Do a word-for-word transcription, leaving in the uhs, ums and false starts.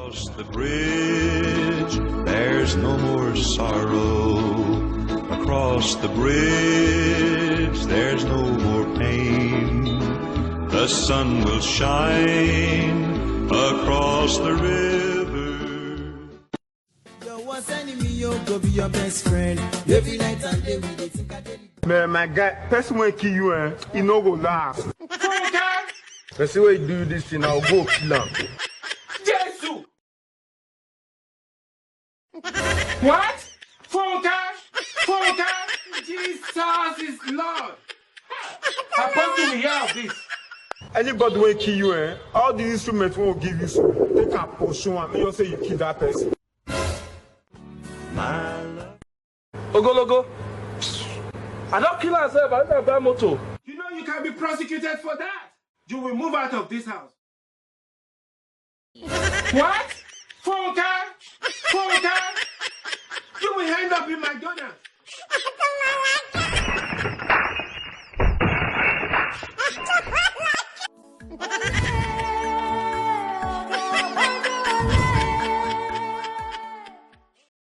Across the bridge, there's no more sorrow. Across the bridge, there's no more pain. The sun will shine across the river. Your worst enemy, you go be your best friend. Every night and day we dey think I dey. Man, my guy, person wey kill you, eh, e no go last. Person wey do you this thing, I'll go kill am. Jesus! What? Funke? Funke? Jesus is Lord! Apostle, we hear of this. Anybody wey kill you, eh, all the instruments wey we give you so, take am pursue am, make sure say you kill that person. Ogologo. I don kill myself. I don't have that motor. You know you can be prosecuted for that. You will move out of this house. What? Funke?